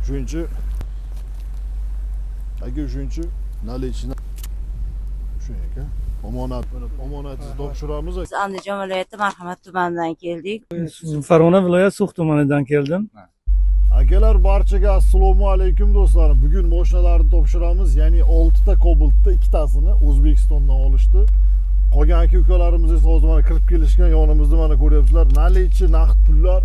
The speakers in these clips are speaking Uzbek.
Shuning uchun, aka, shuning uchun наличный shunday aka, omonat, omonatingizni topshiramiz. Biz Andijon viloyati Marhamat tumanidan keldik. Farg'ona viloyati So'x tumanidan keldim. Akalar, barchaga assalomu alaykum, do'stlarim. Bugun mashinalarni topshiramiz, ya'ni oltita Cobaltda ikkitasini O'zbekistondan olishdi. Qolgan aka ukalarimiz esa hozir mana kirib kelishgan, yonimizda, mana ko'ryapsizlar, наличный naqd pullar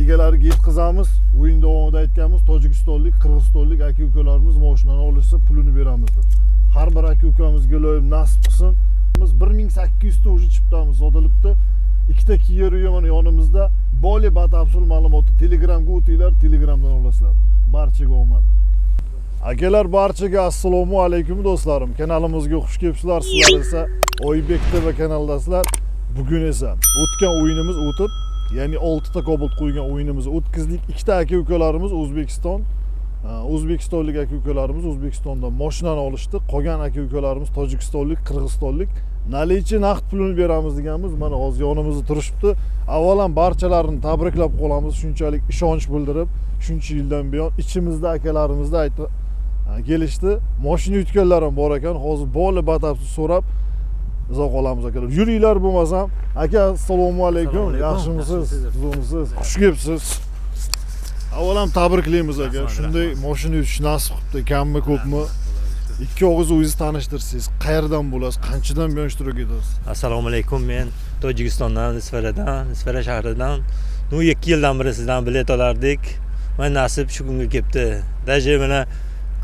egalariga yetkazamiz. O'yin davomida aytganmiz, tojikistonlik, qirg'izistonlik aka ukalarimiz mashinani olishsa, pulini beramiz deb. Har bir aka ukamizga iloyim nasib qilsin. Biz 1800 ta уже chiptamiz sotilibdi. Ikkita Kia Rio mana yonimizda. Более batafsil ma'lumotni Telegramga o'tinglar, Telegramdan olasizlar. Barchaga omad. Akalar, barchaga assalomu alaykum, do'stlarim. Kanalimizga xush kelibsizlar. Sizlar esa Oybek TV kanalidasizlar. Bugun esa o'tgan o'yinimiz o'tib, ya'ni oltita Cobalt qo'ygan o'yinimizni o'tkazdik. Ikkita aka ukalarimiz O'zbekiston, o'zbekistonlik aka ukalarimiz O'zbekistondan mashinani olishdi. Qolgan aka ukalarimiz tojikistonlik, qirg'izistonlik, наличный naqd pulini beramiz deganmiz. Mana hozir yonimizda turishibdi. Avvalan barchalarini tabriklab qolamiz, shunchalik ishonch bildirib, shuncha yildan buyon ichimizda akalarimizda aytib kelishdi. Moshina yutganlar ham bor ekan. Hozir более batafsil so'rab izoh olamiz, akalar. Yuringlar bo'lmasam. Aka, assalomu alaykum. Assalomu alaykum. Yaxshimisiz? Yaxshimisiz? Tuzukmisiz? Xush kelibsiz. Avvalan tabriklaymiz, aka. Rahmat, Shunday rahmat. moshina yutish nasib qilibdi, kammi, ko'pmi. Ikki og'iz o'zingizni tanishtirsangiz, qayerdan bo'lasiz, qanchadan buyon ishtirok etasiz? Assalomu alaykum. Men Tojikistondan, Isfaradan, Isfara shahridan. Ну, 2 yildan beri sizdan bilet olardik. Mana, nasib shu kunga kelibdi. Даже mana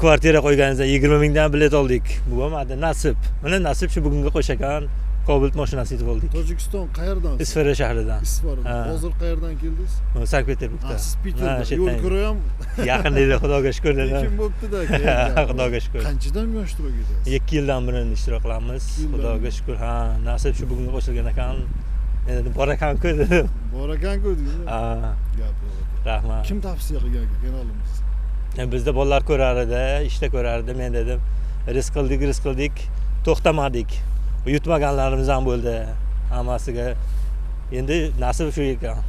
kvartira qo'yganingizda 20 mingdan bilet oldik. Bu bo'lmadi, nasib. Mana, nasib shu bugunga qo'shakan. Cobalt mashinasi yutib oldik. Tojikiston qayerdan? Isfara shahridan. Isfara. Ha. Hozir qayerdan keldingiz? Sankt Peterburgda. Ha, siz Ha, Piterda. shu Yo'l yerdan. kira ham Yaqin edi, xudoga shukur dedim. tekin bo'libdi-da, aka. Xudoga shukur. Qanchadan buyon ishtirok etasiz? 2 yildan beri ishtirok qilamiz. 2 yildan Xudoga beri. shukur, ha, nasib shu bugunga qo'shilgan ekan. Endi bor ekan-ku dedim. Bor ekan-ku deymi? Ha, Gap yo'q, aka. Rahmat. Kim tavsiya qilgan, aka, kanalimizni? Bizda bolalar ko'rar edi, ishda ko'rardi. Men dedim, risk qildik, risk qildik, to'xtamadik. Yutmaganlarimiz ham bo'ldi hammasiga. Endi nasib shu ekan,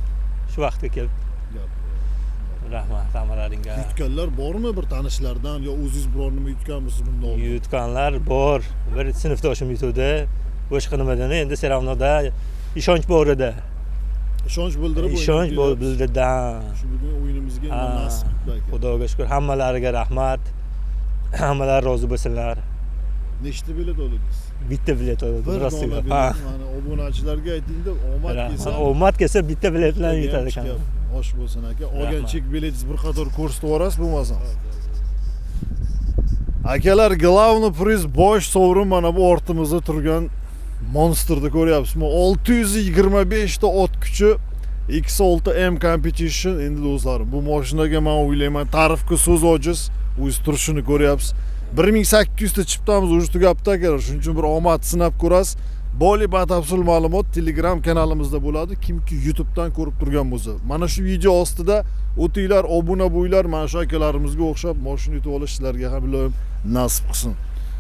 shu vaqtga kelib. Gap yo'q. Rahmat hammalaringga. Yutganlar bormi bir tanishlardan yo o'zingiz biror nima yutganmisiz bundan oldin? Yutganlar bor. Bir sinfdoshim yutuvdi boshqa nimadan. Endi все равно da ishonch bor edi. Ishonch bildirib Ishonch o'ynab bildirdi. Shu bugun o'yinimizga Ha. nasib qilibdi, aka. Xudoga shukur, hammalariga rahmat, hammalari rozi bo'lsinlar. Nechta bilet oldingiz? Bitta bilet oldim. Bir Rostiga. dona Ha. bilet. Mana obunachilarga aytingda, omad kelsa Omad kelsa, bitta bilet bilan bittaga ham yutadi ekan. chiqyapti. Osh bo'lsin, aka. Olgan Rahmat. chek biletingizni bir qator ko'rsatib yuborasiz bo'lmasam. Akalar, главный приz, bosh sovrin mana bu ortimizda turgan monsterni ko'ryapsizmi? 625 ta ot kuchi, X6 M Competition. Endi, do'stlarim, bu mashinaga men o'ylayman, ta'rifga so'z ojiz. O'zi turishini ko'ryapsiz. 1800 ta chiptamiz уже tugabdi, akalar. Shuning uchun bir omad sinab ko'rasiz. Более batafsil ma'lumot Telegram kanalimizda bo'ladi. Kimki YouTube'dan ko'rib turgan bo'lsa, mana shu video ostida o'tinglar, obuna bo'linglar. Mana shu akalarimizga o'xshab mashina yutib olish sizlarga ham iloyim nasib qilsin.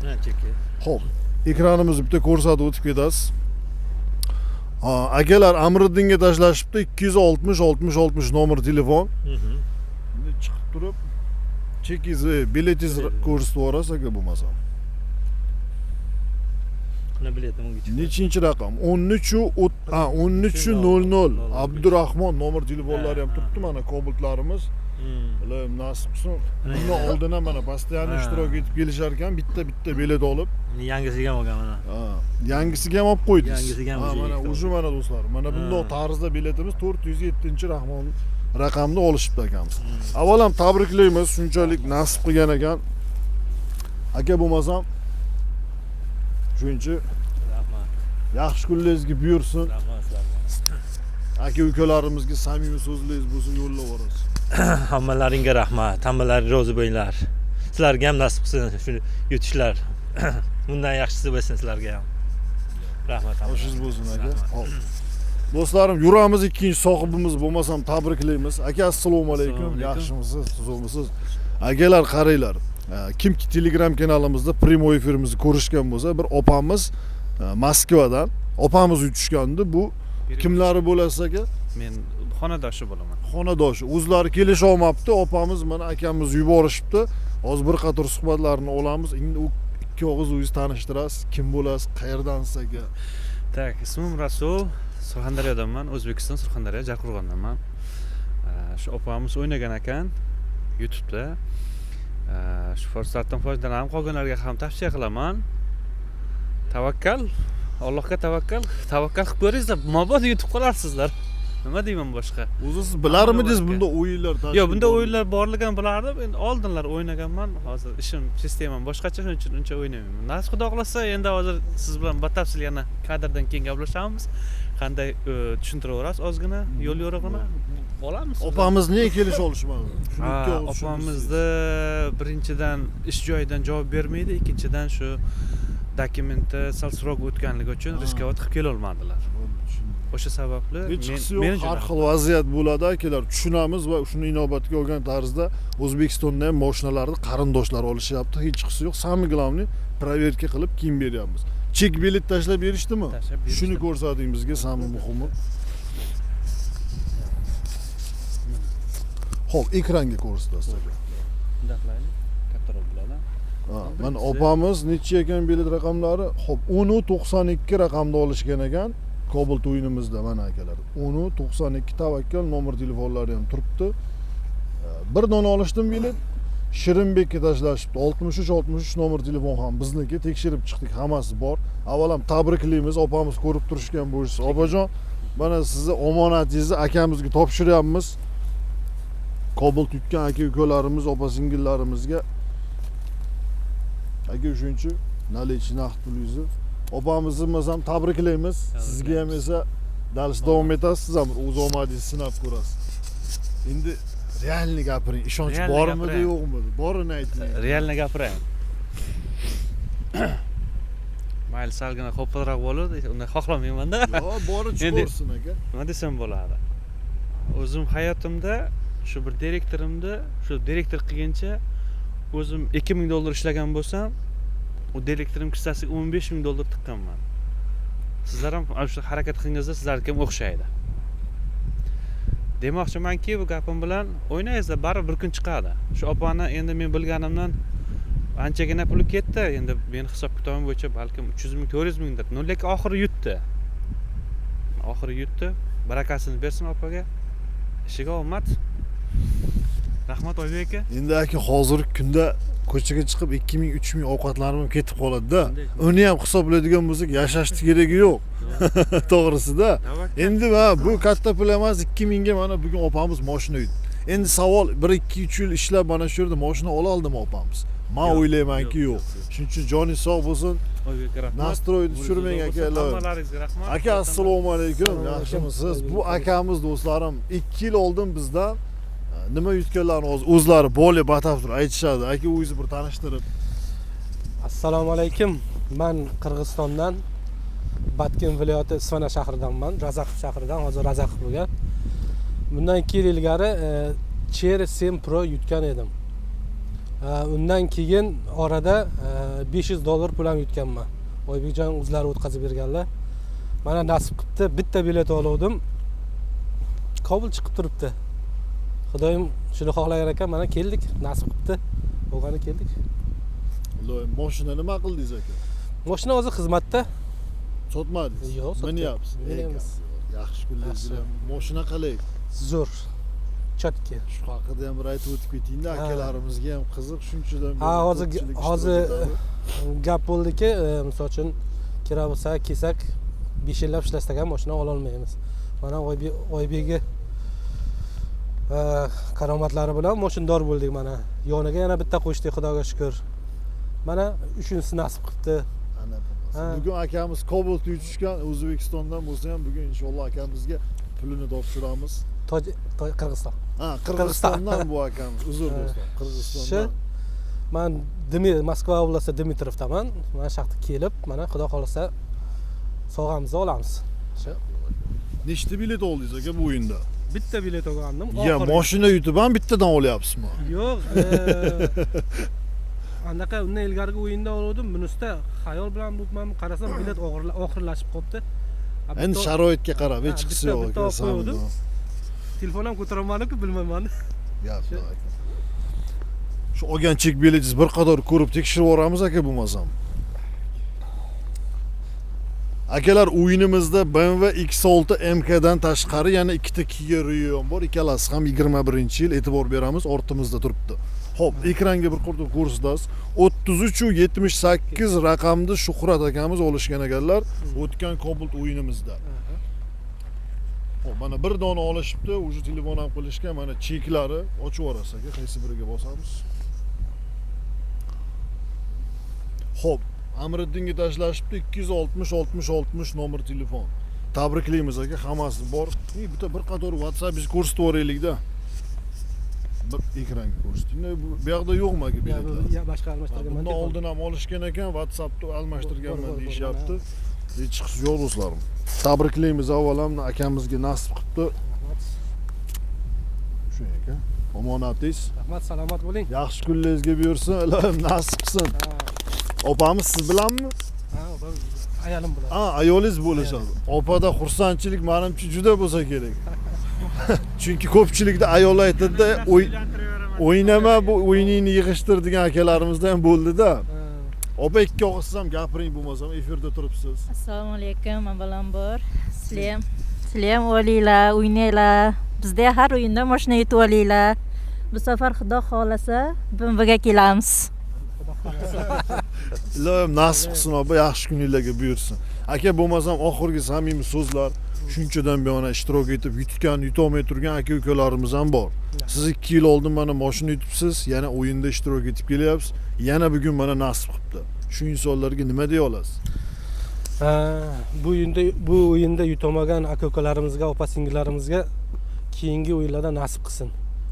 Ha, cheki. Xo'p, ekranimizni bitta ko'rsatib o'tib ketasiz. Ha, akalar Amriddinga tashlashibdi, 260 60 60 nomer telefon. Endi chiqib turib chekingizni, biletingizni ko'rsatib yuborasiz, aka, bo'lmasam. Mana biletim unga chiqdi. Nechinchi raqam? 13 ha, 13:00. Abdurahmon nomer telefonlari ham turibdi, mana Cobaltlarimiz. Iloyim nasib qilsin. Bundan oldin ham mana постоянно ishtirok etib kelishar ekan, bitta bitta bilet olib. Yangisiga ham olgan mana. Ha, yangisiga ham olib qo'ydingiz. Yangisiga ham Ha, уже mana ikkita. Уже mana, do'stlar, mana bundoq tarzda biletimiz 407 rahmon raqamni olishibdi akamiz. Avval ham tabriklaymiz, shunchalik nasib qilgan ekan. Aka, bo'lmasam shuncha Rahmat. yaxshi kunlaringizga buyursin. Rahmat sizlarga. Aka ukalarimizga samimiy so'zlaringiz bo'lsa, yo'llab yuborasiz. Hammalaringga rahmat. Hammalari rozi bo'linglar. Sizlarga ham nasib qilsin shu yutishlar. Bundan yaxshisi bo'lsin sizlarga ham. Rahmat. Oshingiz bo'lsin, aka. Rahmat. Hop. Do'stlarim, yuramiz ikkinchi sohibimiz, bo'lmasam tabriklaymiz. Aka, assalomu alaykum. Assalomu alaykum. Yaxshimisiz? Tuzukmisiz? Akalar, qaranglar. Kimki Telegram kanalimizda прямой efirimizni ko'rishgan bo'lsa, bir opamiz Moskvadan opamiz yutishgandi. Bu kimlari bo'lasiz, aka? Men Xonadoshi bo'laman. Xonadoshi. O'zlari kelisha olmabdi, opamiz mana akamiz yuborishibdi. Hozir bir qator suhbatlarni olamiz. Endi u ikki og'iz o'zingiz tanishtirasiz. Kim bo'lasiz, qayerdansiz aka? Так, ismim Rasul, Surxondaryodanman, O'zbekiston Surxondaryo Jarqo'rg'ondanman. Shu opamiz o'ynagan ekan YouTube'da. Shu fursatdan foydalanib qolganlarga ham tavsiya qilaman. Tavakkal, Allohga tavakkal, tavakkal qilib ko'ringizlar, mabodo yutib qolarsizlar. Nima deyman boshqa? O'zi siz bilarmidingiz Aka. bunda o'yinlar tashkil Yo'q, bunda bo'ldi? o'yinlar borligini bilardim. Endi oldinlar o'ynaganman. Hozir ishim, sistemam boshqacha, shuning uchun uncha o'ynamayman. Nasib Xudo xohlasa, endi hozir siz bilan batafsil yana kadrdan keyin gaplashamiz. Qanday tushuntiraverasiz ozgina yo'l yo'rig'ini olamiz. Opamiz nega kelisha olishmadi? Shuni Ha, ikki og'iz tushuntirsangiz. opamizni birinchidan ish joyidan javob bermaydi, ikkinchidan shu dokumenti sal срок o'tganligi uchun рисковать qilib kelolmadilar. Bo'ldi, tushundim. O'sha sababli Hech qisi yo'q, meni har jo'natdi. xil vaziyat bo'ladi akalar, tushunamiz va shuni inobatga olgan tarzda O'zbekistonda ham moshinalarni qarindoshlar olishyapti, hech qisi yo'q. Самое главное, проверка qilib keyin beryapmiz. Chek bilet tashlab berishdimi? Tashlab berishdi. Shuni ko'rsating bizga, самое muhimi. Xo'p, ekranga ko'rsatasiz aka. Bunday qilaylik, kattaroq bo'ladi. Ha, mana opamiz necha ekan bilet raqamlari? Xo'p, 10.92 raqamda olishgan ekan. Cobalt o'yinimizda mana akalar. 10.92 tavakkal nomer telefonlari ham turibdi. Bir dona olishdim bilet. Shirinbekka tashlashibdi. 63 63 nomer telefon ham bizniki. Tekshirib chiqdik, hammasi bor. Avvalam tabriklaymiz, opamiz ko'rib turishgan bo'lsa. Opajon, mana sizni omonatingizni akamizga topshiryapmiz. Cobalt yutgan aka ukalarimiz, opa singillarimizga aka o'shancha наличный naqd pulingizni opamizni bo'lmasam tabriklaymiz. Sizga ham esa dальше davom etasiz, siz ham o'z omadingizni sinab ko'rasiz. Endi реальный gapiring, ishonch Реальный bormidi, gapiray. yo'qmidi? Borini ayting. Реально gapiray. Mayli, salgina qo'polroq bo'ladi, unday xohlamaymanda. Yo'q, bori chiqaversin aka. Nima desam bo'ladi? O'zim hayotimda shu bir direktorimni, shu direktor qilguncha o'zim 2000 dollar ishlagan bo'lsam, u direktorim kissasiga 15 ming dollar tiqqanman. Sizlar ham ana shu harakat qilganingizda sizlarga ham o'xshaydi. Demoqchimanki, bu gapim bilan o'ynaysizlar, baribir bir kun chiqadi. Shu opani endi men bilganimdan anchagina puli ketdi. Endi meni hisob kitobim bo'yicha balkim 300 ming, 400 mingdir. No, lekin oxiri yutdi. Oxiri yutdi. Barakasini bersin opaga. Ishiga omad. Rahmat Oybek aka. Endi aka hozirgi kunda ko'chaga chiqib 2000, 3000 ovqatlanib ham ketib qoladi-da. Uni ham hisoblaydigan bo'lsak, yashashni keragi yo'q. To'g'risida. Tavakkal. Endi ha, bu katta pul emas, 2000 ga mana bugun opamiz mashina yutdi. Endi savol, 1 2 3 yil ishlab mana shu yerda mashina ola oldimi opamiz? Men Yo'q, o'ylaymanki, yo'q, yo'q. Shuning uchun joningiz sog' bo'lsin. Oybek aka rahmat. Настрой ni tushirmang aka, iloyim. Hammalaringizga rahmat. Aka assalomu alaykum. Yaxshimisiz? Bu akamiz do'stlarim 2 yil oldin bizdan nima yutganlarini hozir o'zlari более batafsil aytishadi. Aka o'zingizni bir tanishtirib. Assalomu alaykum. Man Qirg'izistondan Batken viloyati Isfana shahridanman. Razaqov shahridan, hozir Razaqov bo'lgan. Bundan 2 yil ilgari Chery 7 Pro yutgan edim. Undan keyin orada 500 dollar pul ham yutganman. Oybekjon o'zlari o'tkazib berganlar. Mana nasib qilibdi, bitta bilet oluvdim. Cobalt chiqib turibdi. Xudoyim shuni xohlagan ekan, mana keldik, nasib qilibdi. Bo'lgani keldik. Iloyim, mashina nima qildingiz aka? Mashina hozir xizmatda. Sotmadingiz? Yo'q, sotdik. Minyapsiz. Minyapmiz. Yaxshi kunlar. Yaxshi. Mashina qalay? Zo'r. Чётко. Shu haqida ham bir aytib o'tib ketingda, Ha. akalarimizga ham qiziq, shunchadan Ha, beri hozir ko'pchilik hozir ishtirok etadi. gap bo'ldiki, misol uchun kira bo'lsa, kelsak 5 yillab ishlasak ham mashina ola olmaymiz. Mana Oybegi karomatlari bilan moshinador bo'ldik mana. Yoniga yana bitta qo'shdik, Xudoga shukr. Mana uchinchisi nasib qilibdi. Ana bo'lmasa. Ha. Bugun akamiz Cobalt yutishgan, O'zbekistondan bo'lsa ham bugun inshaalloh akamizga pulini topshiramiz. Qirg'iziston. Ha, Qirg'izistondan bu akamiz. Uzr do'stlar, Qirg'izistondan. Shu man Moskva oblasti Dmitrovdaman. Mana shu yoqda kelib, mana Xudo xohlasa sovg'amizni olamiz. Shu. Nechta bilet oldingiz aka bu o'yinda? Bitta bilet olgandim. Ya mashina yutib ham bittadan olyapsizmi? Yo'q, anaqa undan ilgarigi o'yinda oluvdim. Bunisida xayol bilan bo'libman, qarasam bilet oxirlashib qolibdi. Endi sharoitga qarab hech qisi yo'q bitta aka. olib qo'yuvdim. Telefon ham ko'tarolmadim-ku, bilmayman. Gap yo'q aka. Shu olgan chek biletingizni bir qator ko'rib tekshirib yuboramiz aka bo'lmasam. Akalar, o'yinimizda BMW X6 MK dan tashqari yana ikkita Kia Rio ham bor. Ikkalasi ham 21-yil, e'tibor beramiz, ortimizda turibdi. Xo'p, ekranga bir qator ko'rsatasiz. 33 78 raqamni Shuhrat akamiz olishgan ekanlar o'tgan Cobalt o'yinimizda. Xo'p, mana bir dona olishibdi, уже telefon ham qilishgan, mana cheklari ochib yuborasiz aka, qaysi biriga bosamiz? Xo'p, Amriddinga tashlashibdi 260 60 60 nomer telefon. Tabriklaymiz aka, hammasi bor. Bitta bir qator WhatsApp ko'rsatib yuboraylik-da. Bir ekranga ko'rsating. Bu yoqda yo'qmi aka biletlar? Ya, boshqa almashtirganman. Bundan oldin ham olishgan ekan, WhatsAppda almashtirganman Bor, bor, bor, deyishyapti. Hech chiqish yo'q do'stlarim. Tabriklaymiz avvalam akamizga nasib qilibdi. Rahmat. Shu aka. Omonatingiz. Rahmat, salomat bo'ling. Yaxshi kunlaringizga buyursin, ilohim nasib qilsin. Opamiz siz bilanmi? Ha, opam, ayolim bo'ladi. Ha, ayolingiz bo'lishadi. Opada xursandchilik menimcha juda bo'lsa kerak. Chunki ko'pchilikda ayollar aytadi-da, o'ynama, bu o'yiningni yig'ishtir degan akalarimizda ham bo'ldi-da. Opa, ikki og'iz siz ham gapiring bo'lmasam, efirda turibsiz. Assalomu alaykum, avvalambor. Sizlar ham olinglar, o'ynanglar. Bizda har o'yinda mashina yutib olinglar. Bu safar Xudo xohlasa BMWga kelamiz. Ilohim nasib qilsin opa, yaxshi kuninglarga buyursin. Aka, bo'lmasam oxirgi samimiy so'zlar, shunchadan buyona ishtirok etib yutgan, yutolmay turgan aka ukalarimiz ham bor. Siz 2 yil oldin mana mashina yutibsiz, yana o'yinda ishtirok etib kelyapsiz, yana bugun mana nasib qilibdi. Shu insonlarga nima deya olasiz? Ha, bu o'yinda yutolmagan aka ukalarimizga, opa singillarimizga keyingi o'yinlarda nasib qilsin.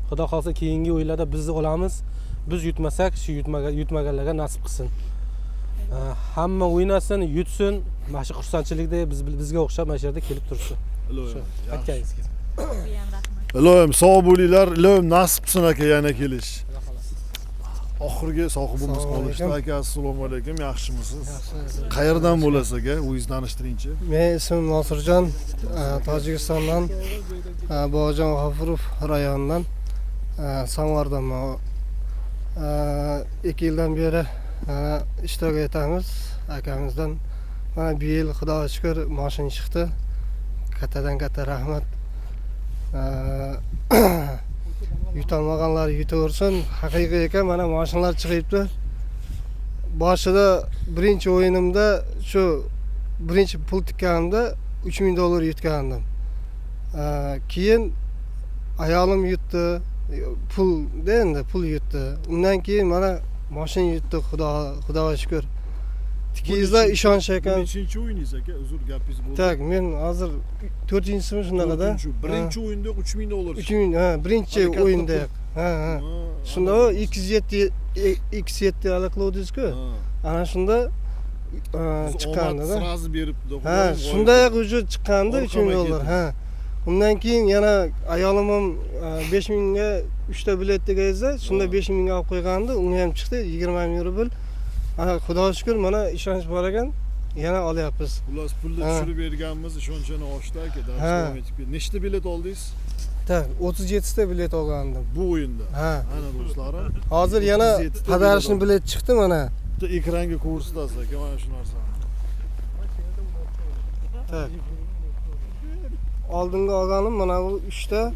Xudo xohlasa, keyingi o'yinlarda bizni olamiz. Biz yutmasak, shu yutmaganlarga nasib qilsin. Ha, hamma o'ynasin, yutsin. Mana shu xursandchilikda bizga o'xshab mana shu yerda kelib tursin. Ilohim, Shu yaxshi. aytganingiz. Ilohim sog' bo'linglar, ilohim nasib qilsin aka yana kelish. Oxirgi sohibimiz Assalomu qolishdi alaykum. Aka, assalomu alaykum, yaxshimisiz? Qayerdan bo'lasiz aka? O'zingizni tanishtiringchi. Men ismim Nosirjon, Tojikistondan, Bobojon G'ofurov rayonidan, Samg'ordanman. 2 yildan beri ishtirok etamiz akamizdan. Mana bu yil Xudoga shukur moshin chiqdi. Kattadan katta rahmat. Yutolmaganlar yutaversin. Haqiqiy ekan, mana mashinalar chiqibdi. Boshida birinchi o'yinimda, shu birinchi pul tikkanimda 3000 dollar yutgandim. Keyin ayolim yutdi, pul endi pul yutdi. Undan keyin mana mashina yutdi, xudoga shukur. Tikingizlar ishonch Bu ekan. nechinchi o'yiningiz aka? Uzr, gapingiz bo'ldi. Так, men hozir to'rtinchisimi shunaqada. To'rtinchi. Birinchi o'yinda 3000 dollar. 3000, ha, birinchi Hali katta o'yinda. pul. Ha. Shunda u X7 X7 alik qiluvdingiz-ku. Ana shunda Biz omad chiqqandi-da. сразу beribdi. Ha, shundayoq уже chiqqandi 3000 Orqama dollar. ketdi. Ha. Undan keyin yana ayolim ham 5000 ga uchta bilet deganda, shunda 5000 ga olib qo'ygandi, unga ham chiqdi 20 000 rubl. Ana xudoga shukur, mana ishonch bor ekan, yana olyapmiz. Xullas, pulni tushirib berganmiz, ishonchini oshdi aka. Dars davom etib ketdi. Nechta bilet oldingiz Так, 37 ta bilet olgandim. bu o'yinda? Ha. Ana do'stlarim. Hozir yana 37 ta bilet подарочный oldi. bilet chiqdi mana. Bitta ekranga ko'rsatasiz aka mana shu narsani. Так. Oldingi olganim mana bu 3 ta,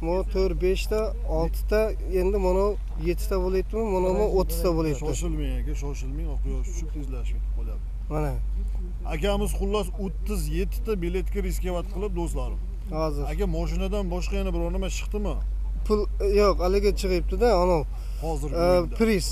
bu 4, 5 ta, 6 ta, endi mana 7 ta bo'lyaptimi? Mana bu 30 ta bo'lyapti. Shoshilmang aka, shoshilmang, quyosh tushib tezlashib ketib qolyapti. Mana Akamiz xullas 37 ta biletga рисковать qilib do'stlarim. Hozir. Aka, mashinadan boshqa yana biror nima chiqdimi? Pul yo'q, haligi chiqibdi-da, anavi Hozirgi o'yinda. Priz.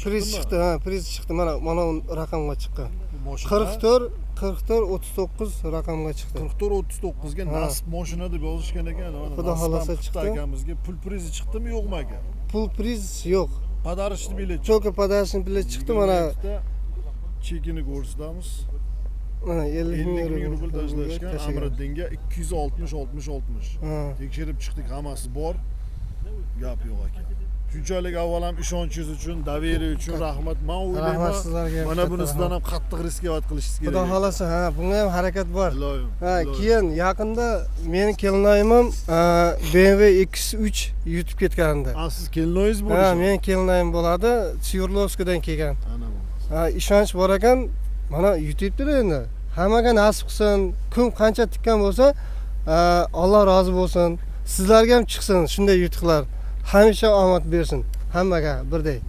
Priz Chiqdimi? chiqdi, ha, priz chiqdi. Mana u raqamga chiqqan. Mashina 44 44 39 raqamga chiqdi. 44 39 ga Ha. Nasib mashina deb yozishgan ekan. Mana Xudo nasib ham xohlasa qilibdi chiqdi. Akamizga pul prizi chiqdimi, yo'qmi aka? Pul priz yo'q. Подарочный bilet. Только подарочный bilet chiqdi mana. 27 ta chekini ko'rsatamiz. Mana 50 ming 50 ming rubl tashlashgan tashlagan. Amriddinga 260 60 60. Ha. Tekshirib chiqdik, hammasi bor. Gap yo'q aka. Shunchalik avval ham ishonchingiz uchun, доверие uchun rahmat. Men Rahmat o'ylayman, sizlarga ham mana katta buni sizdan rahmat. ham qattiq рисковать qilishingiz kerak. Xudo xohlasa, ha, bunga ham harakat bor. Iloyim. Ha, iloyim. keyin yaqinda meni kelinoyim ham BMW X3 yutib ketgandi. Ha, siz kelinoyingiz Ha, bo'lishadi. meni kelinoyim bo'ladi, Sverdlovskdan kelgan. Ana bo'lmasa. Ha, ishonch bor ekan, mana yutibdi endi. Hammaga nasib qilsin, kim qancha tikkan bo'lsa, Alloh rozi bo'lsin. Sizlarga ham chiqsin shunday yutuqlar. Hamisha omad bersin hammaga birdek.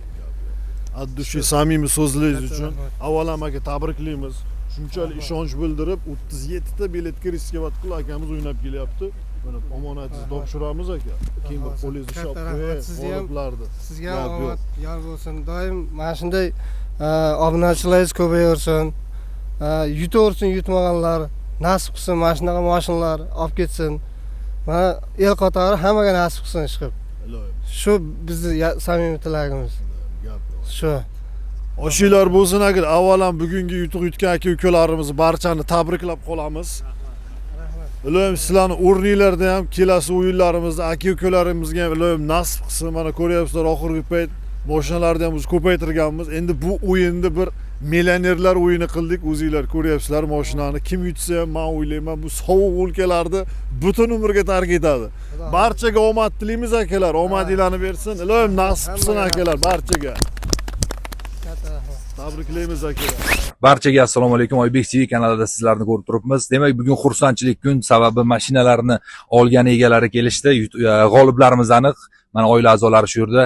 От души samimiy so'zlaringiz Katta uchun rahmat. avval ham aka tabriklaymiz. Shunchalik ishonch bildirib 37 ta biletga рисковать qilib akamiz o'ynab kelyapti. Mana omonatingizni Rahmat. topshiramiz aka. Keyin bir qo'lingizni ushlab Katta rahmat. qo'ying, Sizni ham- g'oliblarni. Sizga ham Gap yo'q. omad yor bo'lsin. Doim mana shunday obunachilaringiz ko'payaversin. Yutaversin yutmaganlar, nasib qilsin mana shunaqa mashinalar olib ketsin. Mana el qatori hammaga nasib qilsin ishqib. Iloyim. Shu bizni samimiy tilagimiz. Gap yo'q. Shu. Oshinglar bo'lsin aka. Avval ham bugungi yutuq yutgan aka ukalarimizni barchani tabriklab qolamiz. Iloyim sizlarni o'rninglarda ham kelasi o'yinlarimizda aka ukalarimizga ham iloyim nasib qilsin. Mana ko'ryapsizlar, oxirgi payt mashinalarni ham o'zi ko'paytirganmiz. Endi bu o'yinni bir millionerlar o'yini qildik. O'zinglar ko'ryapsizlar, mashinani kim yutsa ham men o'ylayman bu sovuq o'lkalarni butun umrga tark etadi. Barchaga omad tilaymiz akalar. Omadinglarni bersin. Iloyim nasib qilsin akalar barchaga. Katta rahmat. Tabriklaymiz akalar. Barchaga assalomu alaykum. Oybek TV kanalida sizlarni ko'rib turibmiz. Demak, bugun xursandchilik kun, sababi mashinalarni olgan egalari kelishdi. G'oliblarimiz aniq. Mana oila a'zolari shu yerda.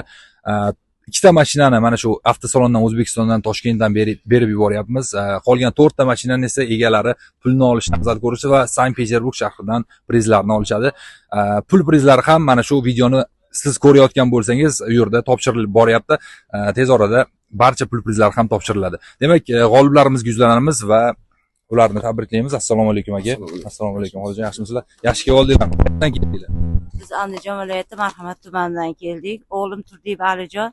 Ikkita mashinani mana shu avtosalondan O'zbekistondan Toshkentdan berib yuboryapmiz. Qolgan 4 ta mashinani esa egalari pulni olishni afzal ko'rishi va Sankt-Peterburg shahridan prizlarni olishadi. Pul prizlari ham mana shu videoni siz ko'rayotgan bo'lsangiz, u yerda topshirilib boryapti. Tez orada barcha pul prizlari ham topshiriladi. Demak, g'oliblarimizga yuzlanamiz va ularni tabriklaymiz. Assalomu alaykum aka. Assalomu alaykum. Hozir yaxshimisizlar? Yaxshi kelib oldinglar. Qayerdan keldinglar? Biz Andijon viloyati Marhamat tumanidan keldik. O'g'lim Turdiyev Alijon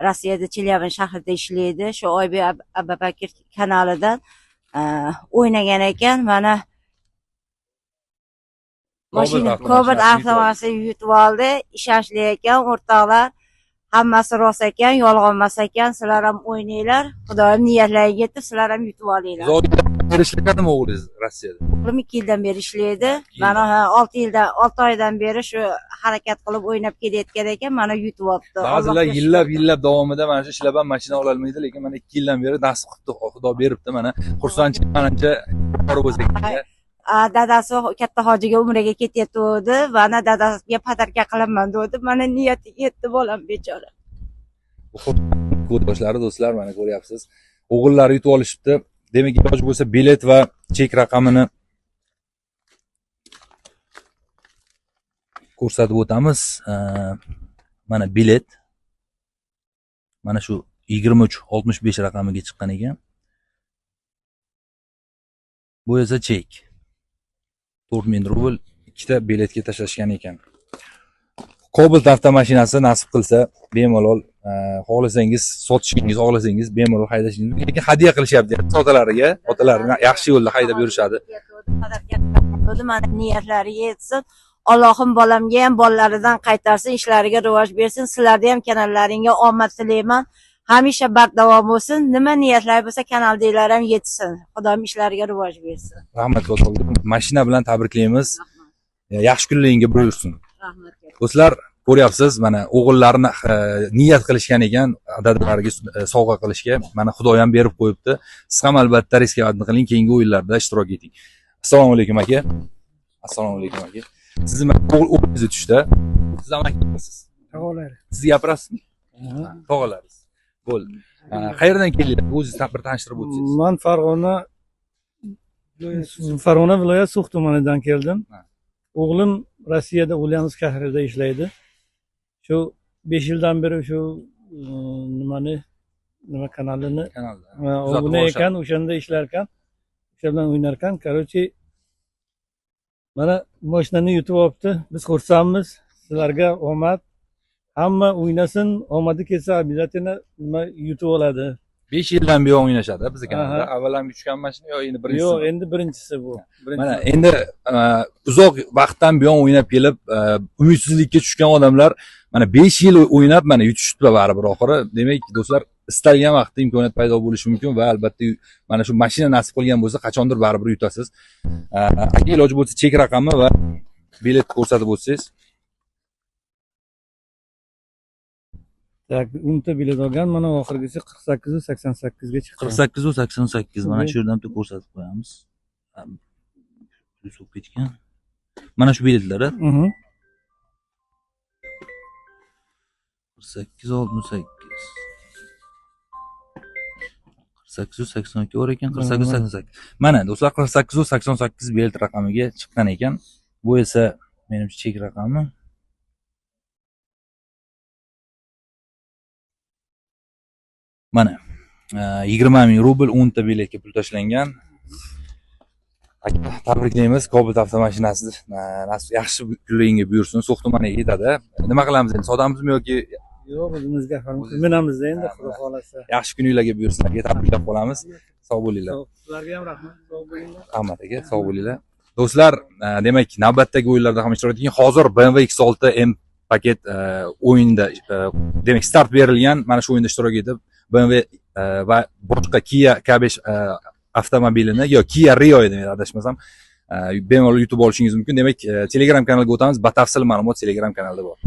Rossiyada Chelyabinsk shahrida ishlaydi. Shu Oybek Abubakir kanalidan o'ynagan ekan. Mana mashina Cobalt avtomashinasini yutib oldi. Ishonchli ekan o'rtoqlar. Hammasi rost ekan, yolg'on emas ekan. Sizlar ham o'ynanglar. Xudoyim niyatlariga yetib, sizlar ham yutib olinglar. Beri ishlayaptimi o'g'lingiz Rossiyada? O'g'lim 2 yildan beri ishlaydi. Mana 6 oydan beri shu harakat qilib o'ynab kelayotgan ekan, mana yutib olibdi. Ba'zilar yillab davomida mana shu ishlab ham mashina ololmaydi, lekin mana 2 yildan beri nasib qilibdi, Xudo beribdi mana. Xursandchilik manimcha bor bo'lsa kerak. Dadasi katta hojiga umraga ketayotgandi, mana dadasiga podarka qilaman dedi. Mana niyatiga yetdi bolam bechora. Ko'z do'stlar, mana ko'ryapsiz. O'g'illari yutib olishibdi. Demak, iloji bo'lsa bilet va chek raqamini ko'rsatib o'tamiz. Mana bilet. Mana shu 2365 raqamiga chiqqan ekan. Bu esa chek. 4000 rubl ikkita biletga tashlashgan ekan. Cobalt avtomashinasi nasib qilsa bemalol xohlasangiz sotishingiz, xohlasangiz bemalol haydashingiz mumkin. Lekin hadya qilishyapti otalariga, otalarini yaxshi yo'lda haydab yurishadi. Mana niyatlariga yetsin. Allohim bolamga ham bolalaridan qaytarsin, ishlariga rivoj bersin. Sizlarda ham kanallaringga omad tilayman. Hamisha bardavom bo'lsin. Nima niyatlar bo'lsa kanaldagilar ham yetsin. Xudoyim ishlariga rivoj bersin. Rahmat katta. Mashina bilan tabriklaymiz. Yaxshi kunlaringga buyursin. Rahmat. Do'stlar, ko'ryapsiz, mana o'g'illarini niyat qilishgan ekan, dadalariga sovg'a qilishga. Mana Xudo ham berib qo'yibdi. Siz ham albatta riskni qiling, keyingi o'yinlarda ishtirok eting. Assalomu alaykum aka. Assalomu alaykum aka. Sizni o'g'lingiz tushdi. Siz ham akasiz. Tog'alar. Siz gapirasizmi? Tog'alaringiz. Bo'ldi. Qayerdan keldingiz? O'zingizni bir tanishtirib o'tsangiz. Men Farg'ona viloyati So'x tumanidan keldim. O'g'lim Rossiyada Ulyanovsk shahrida ishlaydi. Shu 5 yildan beri shu nima kanalini obuna ekan, o'shanda ishlar ekan, o'sha bilan o'ynar ekan. Короче, mana mashinani yutib olibdi. Biz xursandmiz. Sizlarga omad. Hamma o'ynasin, omadi kelsa обязательно nima yutib oladi. 5 yildan buyon o'ynashadi bizni kanalda. Avval ham tushgan mashina yo endi birinchisi? Yo'q, endi birinchisi bu. Mana endi uzoq vaqtdan buyon o'ynab kelib, umidsizlikka tushgan odamlar Mana 5 yil o'ynab mana yutishibdi baribir oxiri. Demak, do'stlar, istalgan vaqtda imkoniyat paydo bo'lishi mumkin va albatta mana shu mashina nasib qilgan bo'lsa, qachondir baribir yutasiz. Aka, iloji bo'lsa chek raqami va bilet ko'rsatib o'tsangiz. Tak, 10 ta bilet olgan, mana oxirgisi 48.88 ga chiqqan. 48.88 mana shu yerdan bitta ko'rsatib qo'yamiz. Plyus bo'lib ketgan. Mana shu biletlar. 48.68. 48.82 bor ekan, 48.88. Mana do'stlar, 48.88 bilet raqamiga chiqqan ekan. Bu esa menimcha chek raqami. Mana 20 ming rubl 10 ta biletga pul tashlangan. Tabriklaymiz. Cobalt avtomashinasi nasib yaxshi kunlaringga buyursin. So'x tumaniga yetadi. Nima qilamiz endi? Sotamizmi yoki yo'q, o'zimizga minamiz endi, xudo xolasa. Yaxshi kuninglarga buyursin aka, tabriklab qolamiz. Sog' bo'linglar. Sizlarga ham rahmat. Sog' bo'linglar. Rahmat aka, sog' bo'linglar. Do'stlar, demak, navbatdagi o'yinlarda ham ishtirok eting. Hozir BMW X6 M paket o'yinda, demak, start berilgan. Mana shu o'yinda ishtirok etib, BMW va boshqa Kia K5 avtomobilini yo Kia Rio edi adashmasam, bemalol yutib olishingiz mumkin. Demak, Telegram kanaliga o'tamiz. Batafsil ma'lumot Telegram kanalida bor.